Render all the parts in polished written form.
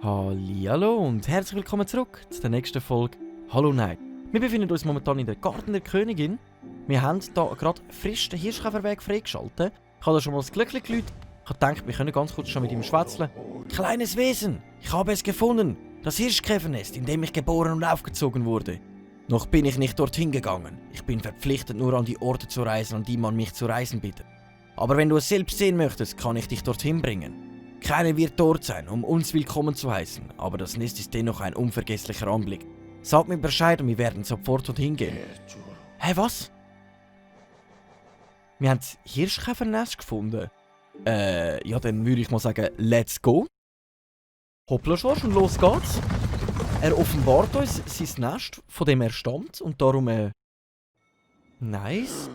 Hallihallo und herzlich willkommen zurück zu der nächsten Folge Hollow Knight. Wir befinden uns momentan in der Garten der Königin. Wir haben hier gerade frisch den Hirschkäferweg freigeschaltet. Ich habe da schon mal das Glöckchen geläutet. Ich habe gedacht, wir können ganz kurz schon mit ihm schwätzeln. Kleines Wesen, ich habe es gefunden. Das Hirschkäfernest, in dem ich geboren und aufgezogen wurde. Noch bin ich nicht dorthin gegangen. Ich bin verpflichtet, nur an die Orte zu reisen, an die man mich zu reisen bittet. Aber wenn du es selbst sehen möchtest, kann ich dich dorthin bringen. Keiner wird dort sein, um uns willkommen zu heißen, aber das Nest ist dennoch ein unvergesslicher Anblick. Sag mir Bescheid und wir werden sofort dorthin gehen. Hä, was? Wir haben das Hirschkäfernest gefunden. Ja, dann würde ich mal sagen, let's go. Hoppla Schorsch und los geht's. Er offenbart uns sein Nest, von dem er stammt und darum, nice.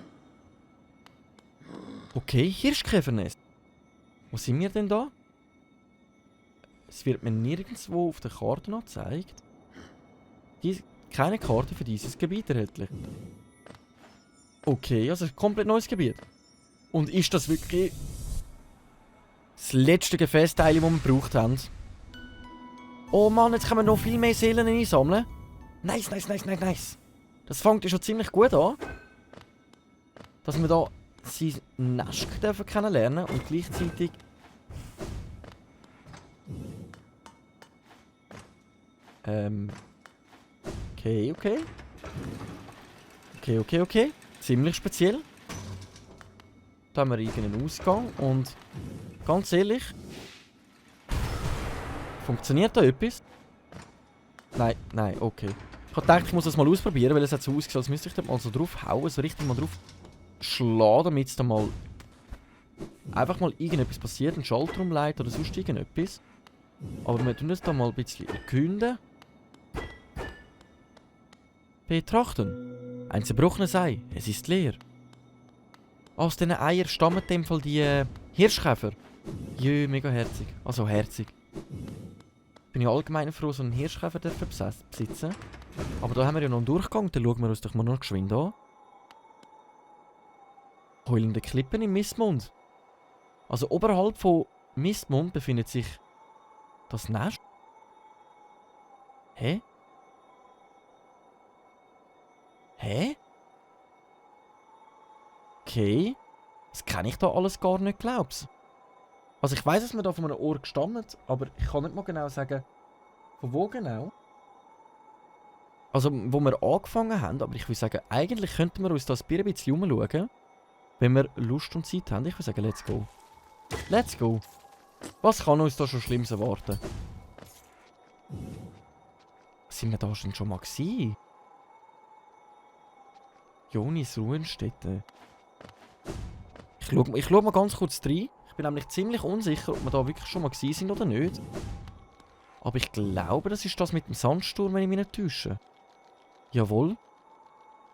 Okay, Hirschkäfernest. Wo sind wir denn da? Es wird mir nirgendwo auf der Karte angezeigt. Keine Karte für dieses Gebiet erhältlich. Okay, also ein komplett neues Gebiet. Und ist das wirklich das letzte Gefäßteil, das wir gebraucht haben? Oh Mann, jetzt können wir noch viel mehr Seelen einsammeln. Nice, nice, nice, nice, nice. Das fängt ja schon ziemlich gut an. Dass wir da sein Nest kennenlernen dürfen und gleichzeitig Okay. Ziemlich speziell. Da haben wir irgendeinen Ausgang und ganz ehrlich, funktioniert da etwas? Nein, okay. Ich habe gedacht, ich muss das mal ausprobieren, weil es hat so ausgesehen, als müsste ich da mal so drauf hauen, so richtig mal drauf schlagen, damit es da mal einfach mal irgendetwas passiert, ein Schalter umleitet oder sonst irgendetwas. Aber wir tun das da mal ein bisschen erkunden. Betrachten. Ein zerbrochenes Ei. Es ist leer. Aus diesen Eiern stammen in dem Fall die Hirschkäfer. Jö, mega herzig. Also herzig. Bin ja allgemein froh, so einen Hirschkäfer besitzen. Aber da haben wir ja noch einen Durchgang. Dann schauen wir uns doch mal noch geschwind an. Heulende Klippen im Mistmund. Also oberhalb von Mistmund befindet sich das Nest. Hä? Okay. Das kenne ich da alles gar nicht, glaub's. Also ich weiss, dass wir da von einem Ohr gestammt, aber ich kann nicht mal genau sagen, von wo genau. Also, wo wir angefangen haben, aber ich würde sagen, eigentlich könnten wir uns da ein bisschen umschauen, wenn wir Lust und Zeit haben. Ich würde sagen, let's go. Let's go. Was kann uns da schon Schlimmes erwarten? Sind wir da schon mal gewesen? Jonis Ruhenstätte. Ich schau mal ganz kurz rein. Ich bin nämlich ziemlich unsicher, ob wir da wirklich schon mal gewesen sind oder nicht. Aber ich glaube, das ist das mit dem Sandsturm, wenn ich mich nicht täusche. Jawohl.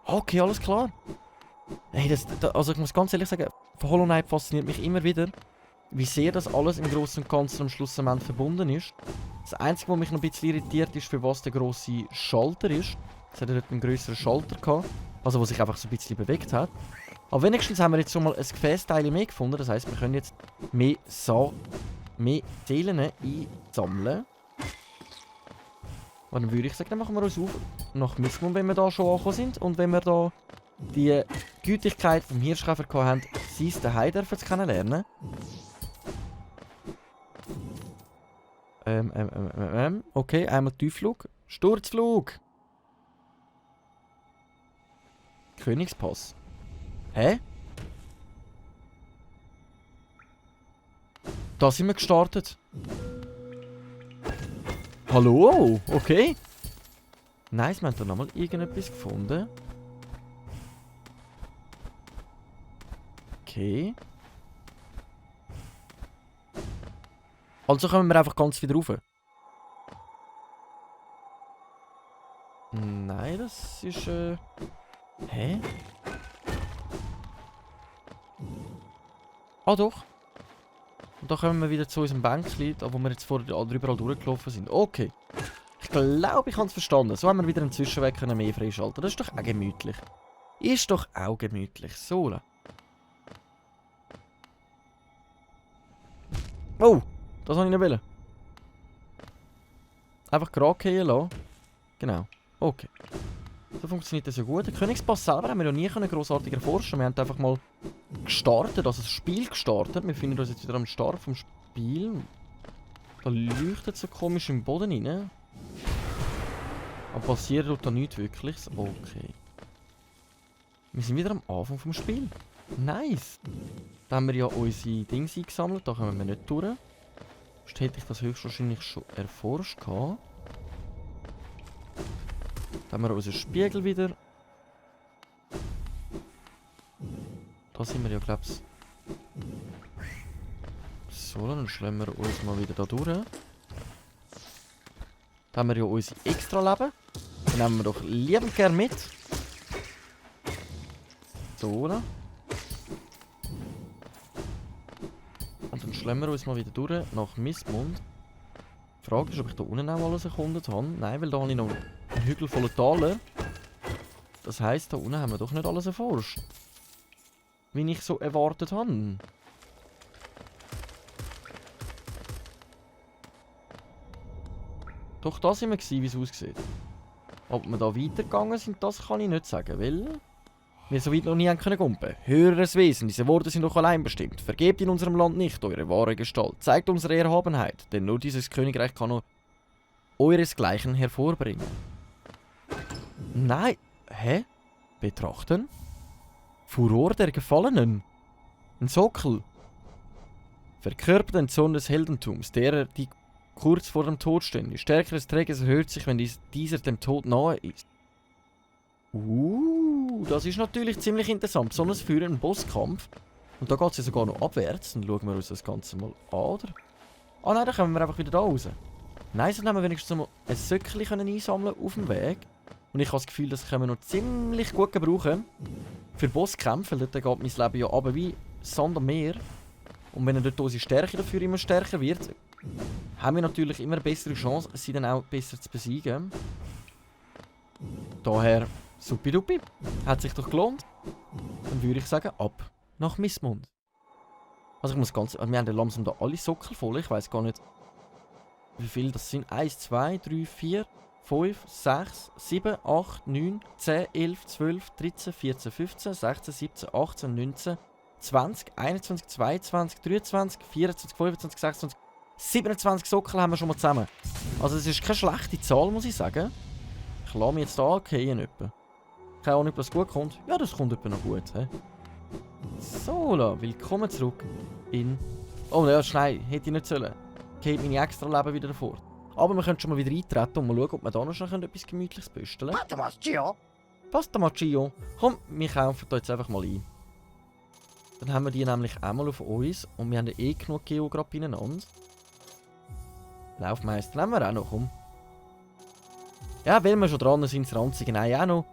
Okay, alles klar. Hey, also ich muss ganz ehrlich sagen, von Hollow Knight fasziniert mich immer wieder, wie sehr das alles im Großen und Ganzen am Schluss verbunden ist. Das Einzige, was mich noch ein bisschen irritiert, ist, für was der grosse Schalter ist. Es hat dort einen grösseren Schalter gehabt, also der sich einfach so ein bisschen bewegt hat. Aber wenigstens haben wir jetzt schon mal ein Gefäßteil mehr gefunden. Das heisst, wir können jetzt mehr Seelen einsammeln. Und dann würde ich sagen, dann machen wir uns auf nach Mistmund, wenn wir da schon angekommen sind. Und wenn wir da die Gütigkeit vom Hirschkäfer haben, sein daheim dürfen zu kennenlernen. Okay, einmal Tiefflug. Sturzflug. Königspass. Hä? Da sind wir gestartet. Hallo? Okay. Nice, wir haben da nochmal irgendetwas gefunden. Okay. Also kommen wir einfach ganz wieder rauf. Nein, das ist, hä? Ah doch. Und da kommen wir wieder zu unserem Bänkchen, wo wir jetzt vorher überall durchgelaufen sind. Okay. Ich glaube, ich habe es verstanden. So haben wir wieder einen Zwischenweg mehr freischalten. Das ist doch auch gemütlich. Ist doch auch gemütlich. So. Oh, das wollte ich nicht wollen. Einfach gerade gehen lassen. Genau. Okay. So funktioniert das ja gut. Den Königspass selber haben wir noch nie grossartig erforschen. Wir haben einfach mal gestartet, also das Spiel gestartet. Wir finden uns jetzt wieder am Start vom Spiel. Da leuchtet so komisch im Boden rein. Aber passiert tut da nichts Wirkliches. Okay. Wir sind wieder am Anfang vom Spiel. Nice. Da haben wir ja unsere Dinge eingesammelt. Da kommen wir nicht durch. Sonst hätte ich das höchstwahrscheinlich schon erforscht gehabt. Da haben wir unseren Spiegel wieder. Da sind wir ja, glaube ich. So, dann schlagen wir uns mal wieder da durch. Da haben wir ja unsere Extra-Leben. Die nehmen wir doch liebend gerne mit. So, oder? Und dann schlagen wir uns mal wieder durch nach Mistmund. Die Frage ist, ob ich da unten auch alles erkundet habe. Nein, weil da habe ich noch einen Hügel voller Taler. Das heisst, da unten haben wir doch nicht alles erforscht. Wie ich so erwartet habe. Doch da sind wir gewesen, wie es aussieht. Ob wir da weitergegangen sind, das kann ich nicht sagen, weil wir so weit noch nie können gumpen. Höheres Wesen, diese Worte sind doch allein bestimmt. Vergebt in unserem Land nicht eure wahre Gestalt. Zeigt unsere Erhabenheit, denn nur dieses Königreich kann noch euresgleichen hervorbringen. Nein. Hä? Betrachten? Furor der Gefallenen. Ein Sockel. Verkörpert den Zorn des Heldentums, derer, die kurz vor dem Tod stehen. Die Stärke des Trägers erhöht sich, wenn dieser dem Tod nahe ist. Das ist natürlich ziemlich interessant. Besonders für einen Bosskampf. Und da geht es ja sogar noch abwärts. Dann schauen wir uns das Ganze mal an, oder? Ah nein, dann kommen wir einfach wieder da raus. Nice, dann haben wir wenigstens mal ein Söckchen einsammeln auf dem Weg. Und ich habe das Gefühl, das können wir noch ziemlich gut gebrauchen. Für Bosskämpfe, dort geht mein Leben ja runter wie Sand am Meer. Und wenn dort unsere Stärke dafür immer stärker wird, haben wir natürlich immer eine bessere Chance, sie dann auch besser zu besiegen. Daher, supidupi, hat sich doch gelohnt. Dann würde ich sagen, ab nach Mistmund. Also ich muss ganz, wir haben ja langsam da alle Sockel voll, ich weiß gar nicht, wie viel das sind. 1, 2, 3, 4, 5, 6, 7, 8, 9, 10, 11, 12, 13, 14, 15, 16, 17, 18, 19, 20, 21, 22, 23, 24, 25, 26, 27 Sockel haben wir schon mal zusammen. Also das ist keine schlechte Zahl, muss ich sagen. Ich lasse mich jetzt da angehen etwa. Keine Ahnung, ob das gut kommt. Ja, das kommt etwa noch gut. He? So, willkommen zurück in... Oh ja, schnell, hätte ich nicht sollen. Geht meine extra Leben wieder davor. Aber wir können schon mal wieder eintreten und mal schauen, ob wir da noch schnell etwas Gemütliches büsteln. Pasta Machio. Pasta Machio. Komm, wir kaufen da jetzt einfach mal ein. Dann haben wir die nämlich einmal auf uns und wir haben ja eh genug Geo gerade beieinander. Laufmeister nehmen wir auch noch, komm. Ja, weil wir schon dran sind, das ranzige Ei auch noch.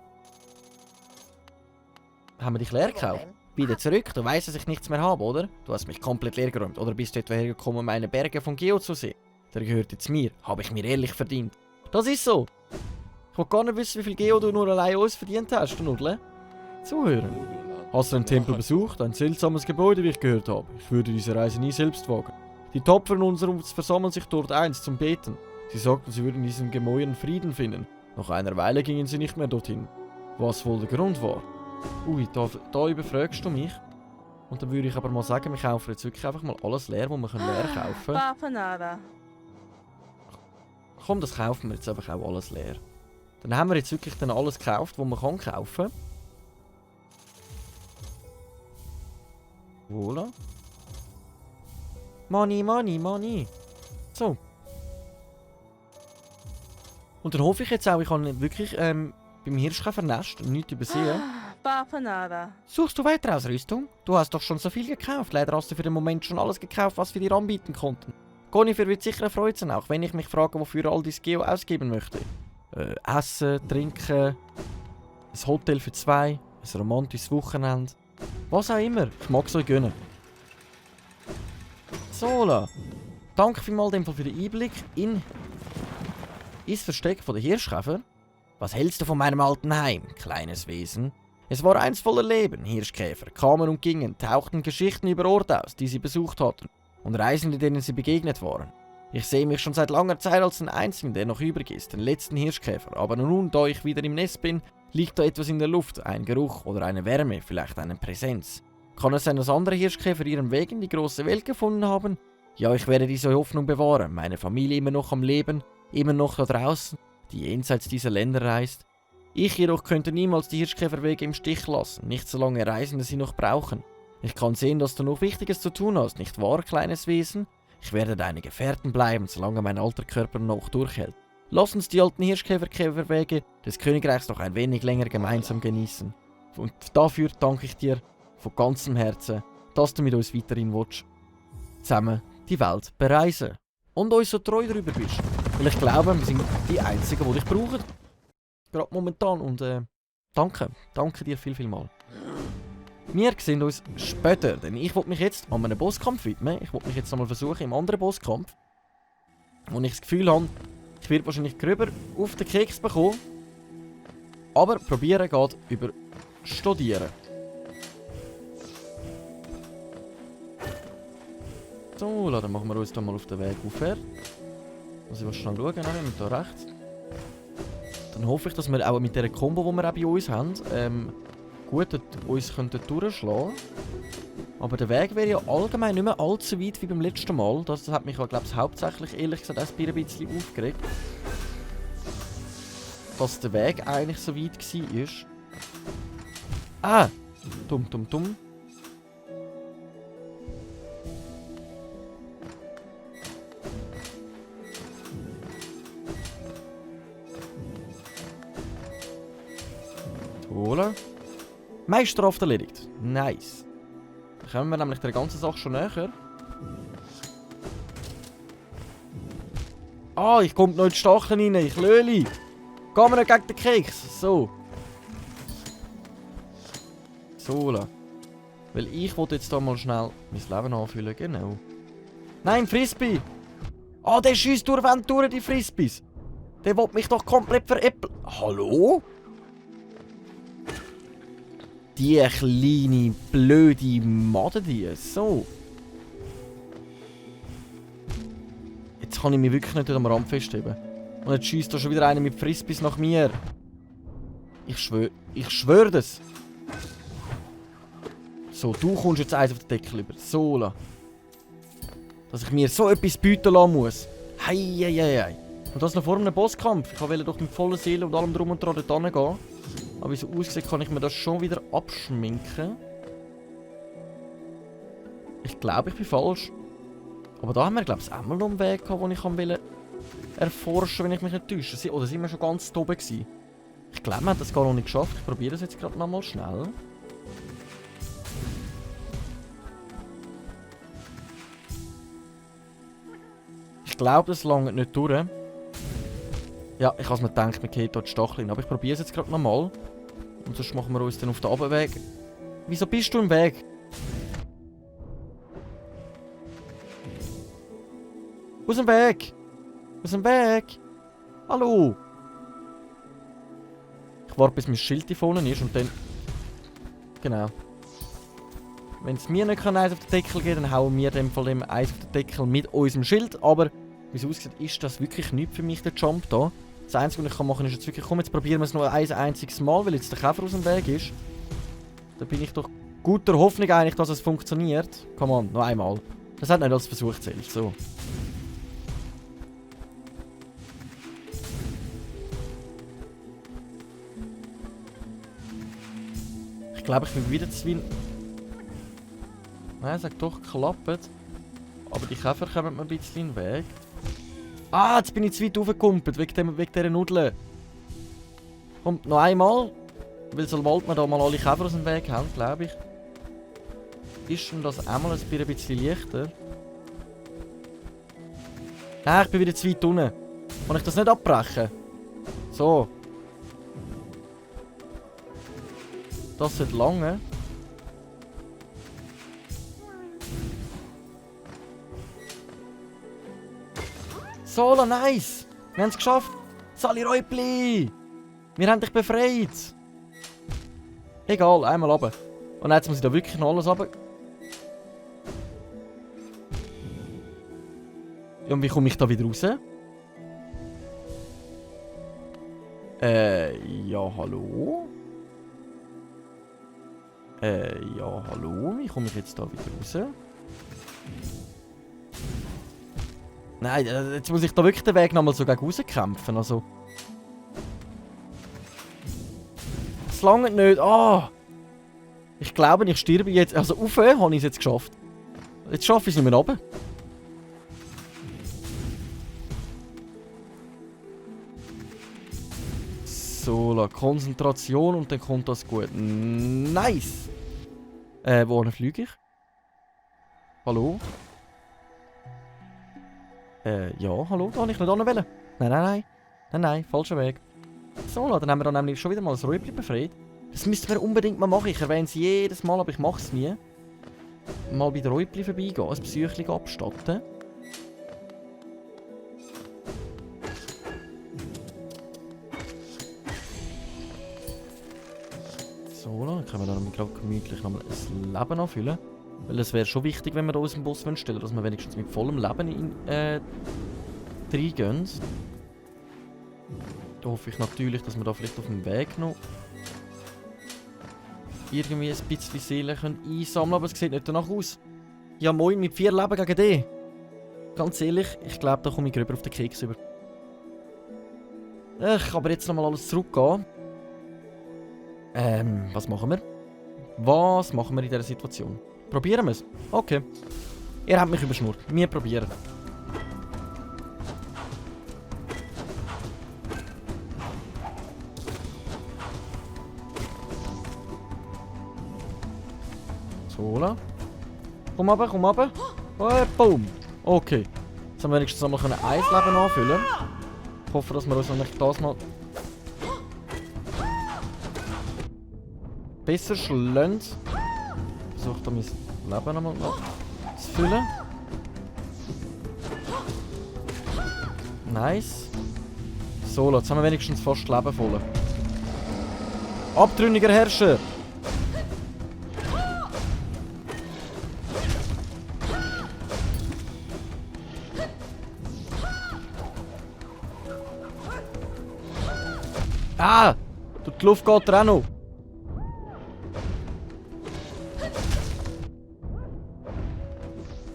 Haben wir dich leer gekauft? Wieder zurück, du weißt, dass ich nichts mehr habe, oder? Du hast mich komplett leer geräumt. Oder bist du etwa hergekommen, um meine Berge von Geo zu sehen? Der gehört jetzt mir. Habe ich mir ehrlich verdient. Das ist so. Ich will gar nicht wissen, wie viel Geo du nur allein uns verdient hast, du Nudle. Zuhören. Hast du einen Tempel besucht? Ein seltsames Gebäude, wie ich gehört habe. Ich würde diese Reise nie selbst wagen. Die Tapferen unserer versammeln sich dort einst zum Beten. Sie sagten, sie würden in diesem Gemäuer Frieden finden. Nach einer Weile gingen sie nicht mehr dorthin. Was wohl der Grund war? Ui, da überfragst du mich. Und dann würde ich aber mal sagen, wir kaufen jetzt wirklich einfach mal alles leer, was wir leer kaufen können. Komm, das kaufen wir jetzt einfach auch alles leer. Dann haben wir jetzt wirklich dann alles gekauft, was man kaufen kann. Voilà. Money, money, money. So. Und dann hoffe ich jetzt auch, ich habe wirklich beim Hirschkäfernest nichts übersehen. Suchst du weiter Ausrüstung? Du hast doch schon so viel gekauft. Leider hast du für den Moment schon alles gekauft, was wir dir anbieten konnten. Gonifer wird sicher erfreut sein, auch wenn ich mich frage, wofür er all dies Geo ausgeben möchte. Essen, Trinken, ein Hotel für 2, ein romantisches Wochenende. Was auch immer, ich mag es euch gönnen. So, danke vielmals für den Einblick in Ist Versteck von der Hirschkäfer? Was hältst du von meinem alten Heim, kleines Wesen? Es war einst voller Leben. Hirschkäfer kamen und gingen, tauchten Geschichten über Orte aus, die sie besucht hatten, und Reisende, denen sie begegnet waren. Ich sehe mich schon seit langer Zeit als den einzigen, der noch übrig ist, den letzten Hirschkäfer. Aber nun, da ich wieder im Nest bin, liegt da etwas in der Luft, ein Geruch oder eine Wärme, vielleicht eine Präsenz. Kann es sein, dass andere Hirschkäfer ihren Weg in die große Welt gefunden haben? Ja, ich werde diese Hoffnung bewahren. Meine Familie immer noch am Leben, immer noch da draußen, die jenseits dieser Länder reist. Ich jedoch könnte niemals die Hirschkäferwege im Stich lassen, nicht solange Reisende sie noch brauchen. Ich kann sehen, dass du noch Wichtiges zu tun hast, nicht wahr, kleines Wesen? Ich werde deine Gefährten bleiben, solange mein alter Körper noch durchhält. Lass uns die alten Hirschkäferwege des Königreichs noch ein wenig länger gemeinsam genießen. Und dafür danke ich dir von ganzem Herzen, dass du mit uns weiterhin willst, zusammen die Welt bereisen. Und uns so treu darüber bist. Weil ich glaube, wir sind die Einzigen, die dich brauchen. Gerade momentan. Und danke dir viel mal. Wir sehen uns später, denn ich will mich jetzt an einem Bosskampf widmen. Ich will mich jetzt einmal versuchen im anderen Bosskampf. Und ich das Gefühl habe, ich werde wahrscheinlich gröber auf den Keks bekommen. Aber probieren geht über Studieren. So, dann machen wir uns da mal auf den Weg aufwärts. Muss ich schnell schauen, wir haben hier rechts. Dann hoffe ich, dass wir auch mit dieser Combo, die wir auch bei uns haben, gut uns durchschlagen können. Aber der Weg wäre ja allgemein nicht mehr allzu weit wie beim letzten Mal. Das hat mich, glaube ich, hauptsächlich, ehrlich gesagt, ein bisschen aufgeregt. Dass der Weg eigentlich so weit war. Ah! Dumm. Holen. Meisterhaft erledigt. Nice. Dann kommen wir nämlich der ganzen Sache schon näher. Ah, ich komme noch in die Stacheln rein, ich löli. Gehen wir nicht gegen den Keks. So. So. Weil ich wollte jetzt da mal schnell mein Leben anfüllen, genau. Nein, Frisbee! Ah, der schießt durch Wände durch, die Frisbees. Der will mich doch komplett veräppeln. Hallo? Die kleine, blöde Made die. So. Jetzt kann ich mich wirklich nicht am Rand festheben. Und jetzt schießt da schon wieder einer mit Frisbees nach mir. Ich schwöre das. So, du kommst jetzt eins auf den Deckel über. So, la. Dass ich mir so etwas bieten lassen muss. Hei. Und das noch vor einem Bosskampf. Ich wollte doch mit voller Seele und allem drum und dran dort hingehen. Aber wie so aussieht, kann ich mir das schon wieder abschminken. Ich glaube, ich bin falsch. Aber da haben wir, glaube ich, auch mal noch einen Weg gehabt, den ich erforschen, wenn ich mich nicht täusche. Oder sind wir schon ganz oben gewesen? Ich glaube, wir haben das gar noch nicht geschafft. Ich probiere das jetzt gerade nochmal schnell. Ich glaube, das langt nicht durch. Ja, ich habe mir gedacht, wir gehen hier die Stacheln. Aber ich probiere es jetzt gerade nochmal. Und sonst machen wir uns dann auf den Abendweg. Wieso bist du im Weg? Aus dem Weg! Aus dem Weg! Hallo! Ich warte, bis mein Schild hier vorne ist und dann... Genau. Wenn es mir nicht eins auf den Deckel geht, dann hauen wir in dem Fall eins auf den Deckel mit unserem Schild. Aber, wie es aussieht, ist das wirklich nichts für mich, der Jump hier. Das Einzige, was ich machen kann, ist jetzt wirklich, komm, jetzt probieren wir es noch ein einziges Mal, weil jetzt der Käfer aus dem Weg ist. Da bin ich doch guter Hoffnung eigentlich, dass es funktioniert. Komm on, noch einmal. Das hat nicht als Versuch zählt, so. Ich glaube, ich bin wieder zu weit. Nein, es hat doch geklappt. Aber die Käfer kommen mir ein bisschen in den Weg. Ah, jetzt bin ich zu weit raufgekumpelt, wegen dieser Nudeln. Kommt noch einmal. Weil sobald wir da mal alle Käfer aus dem Weg haben, glaube ich, ist schon das einmal ein bisschen leichter. Nein, ich bin wieder zu weit unten. Kann ich das nicht abbrechen? So. Das sollte lange. So, nice! Wir haben es geschafft! Sali Räubli! Wir haben dich befreit! Egal, einmal runter. Und jetzt muss ich da wirklich noch alles runter. Ja, und wie komme ich da wieder raus? Ja, hallo? Ja, hallo? Wie komme ich jetzt da wieder raus? Nein, jetzt muss ich da wirklich den Weg nochmal so gegen rauskämpfen, also... Es langt nicht, Ich glaube, ich sterbe jetzt... Also, rauf habe ich es jetzt geschafft. Jetzt schaffe ich es nicht mehr runter. So, Konzentration und dann kommt das gut. Nice! Wohin fliege ich? Hallo? Ja, hallo, da habe ich nicht wollen. Nein, falscher Weg. So, dann haben wir dann nämlich schon wieder mal das Räubli befreit. Das müssten wir unbedingt mal machen. Ich erwähne es jedes Mal, aber ich mache es nie. Mal bei der Räubli vorbeigehen, ein Psychli abstatten. So, dann können wir dann gerade gemütlich nochmal ein Leben anfüllen. Weil es wäre schon wichtig, wenn wir da unseren Boss stellen, dass wir wenigstens mit vollem Leben reingehen. Da hoffe ich natürlich, dass wir da vielleicht auf dem Weg noch irgendwie ein bisschen Seelen einsammeln können, aber es sieht nicht danach aus. Ja moin, mit 4 Leben gegen den. Ganz ehrlich, ich glaube, da komme ich rüber auf den Keks über. Ich kann aber jetzt nochmal alles zurückgehen. Was machen wir? Was machen wir in dieser Situation? Probieren wir es? Okay. Ihr habt mich überschnurrt. Wir probieren. So, la. Komm runter. Boom. Okay. Jetzt haben wir wenigstens einmal ein Leben anfüllen. Ich hoffe, dass wir uns nicht das mal besser schlagen. Ich versuche da mein Leben nochmal zu füllen. Nice. So, jetzt haben wir wenigstens fast das Leben voll. Abtrünniger Herrscher! Ah! Durch die Luft geht er auch noch.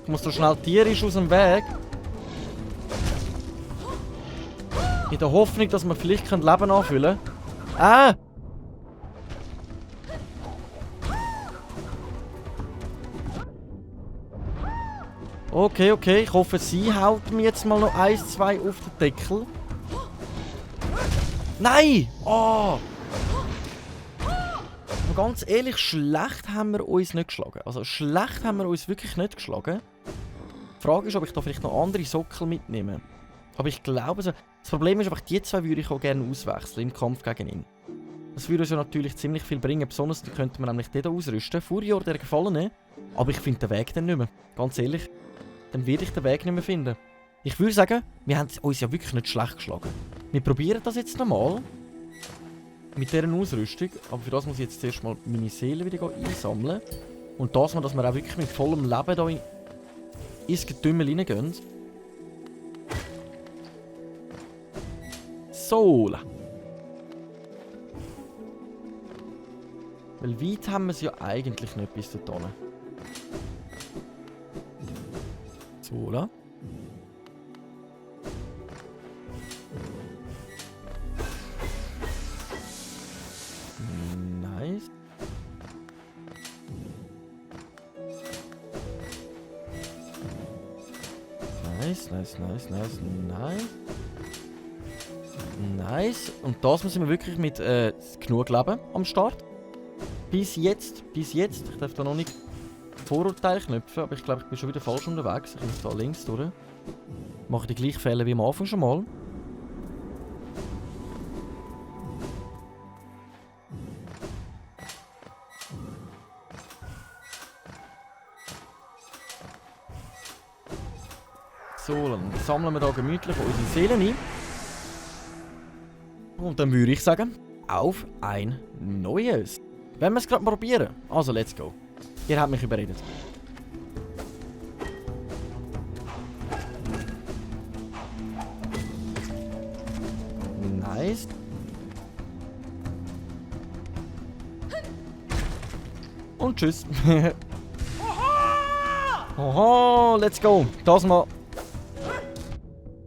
Ich muss so schnell tierisch aus dem Weg. In der Hoffnung, dass wir vielleicht Leben anfüllen können. Ah! Okay. Ich hoffe, sie haut mir jetzt mal noch 1, 2 auf den Deckel. Nein! Oh! Aber ganz ehrlich, schlecht haben wir uns nicht geschlagen. Also schlecht haben wir uns wirklich nicht geschlagen. Die Frage ist, ob ich da vielleicht noch andere Sockel mitnehme. Aber ich glaube, das Problem ist einfach, die 2 würde ich auch gerne auswechseln im Kampf gegen ihn. Das würde uns ja natürlich ziemlich viel bringen. Besonders könnte man nämlich den hier ausrüsten. Furior, der Gefallene. Aber ich finde den Weg dann nicht mehr. Ganz ehrlich. Dann werde ich den Weg nicht mehr finden. Ich würde sagen, wir haben uns ja wirklich nicht schlecht geschlagen. Wir probieren das jetzt nochmal. Mit dieser Ausrüstung. Aber für das muss ich jetzt zuerst mal meine Seele wieder einsammeln. Und das mal, dass wir auch wirklich mit vollem Leben hier ins Getümmel reingehen. So. Weil weit haben wir es ja eigentlich nicht bis dorthin. So, la. Nice. Nice. Und das müssen wir wirklich mit genug Leben am Start. Bis jetzt. Ich darf da noch nicht Vorurteile knüpfen, aber ich glaube, ich bin schon wieder falsch unterwegs. Ich muss da links durch. Mache die gleichen Fehler wie am Anfang schon mal. So, dann sammeln wir da gemütlich unsere Seelen ein. Und dann würde ich sagen, auf ein neues. Wenn wir es gerade mal probieren. Also, let's go. Ihr habt mich überredet. Nice. Und tschüss. Oho, let's go. Das mal.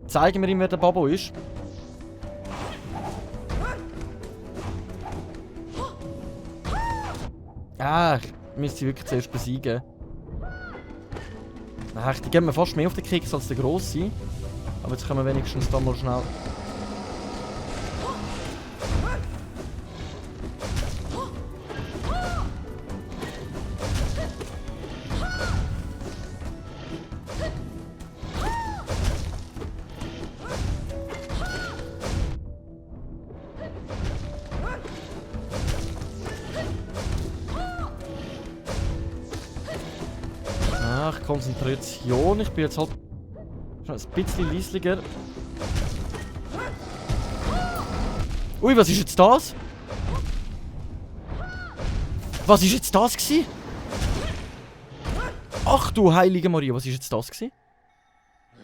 Zeigen wir ihm, wer der Babo ist. Ich müsste sie wirklich zuerst besiegen. Die geben mir fast mehr auf den Keks als der Grosse. Aber jetzt können wir wenigstens da mal schnell... Konzentration. Ich bin jetzt halt schon ein bisschen leislicher. Ui, was ist jetzt das? Was ist jetzt das gewesen? Ach du heilige Maria, was ist jetzt das gewesen?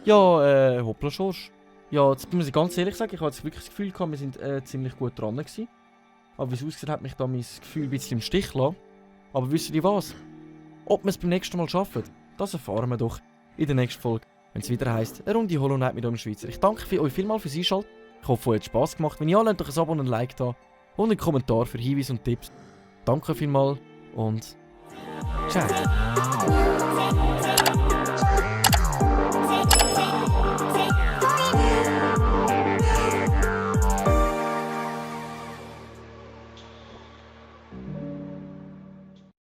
Ja, hoppla Schorsch. Ja, jetzt muss ich ganz ehrlich sagen, ich habe jetzt wirklich das Gefühl gehabt, wir sind ziemlich gut dran gewesen. Aber wie es aussieht, hat mich da mein Gefühl ein bisschen im Stich gelassen. Aber wisst ihr was? Ob wir es beim nächsten Mal schaffen, das erfahren wir doch in der nächsten Folge, wenn es wieder heisst, eine Runde Hollow Knight mit eurem Schweizer. Ich danke euch vielmals fürs Einschalten. Ich hoffe, euch hat Spass gemacht. Wenn ja, lasst doch ein Abo und ein Like da und einen Kommentar für Hinweise und Tipps. Danke vielmals und ciao.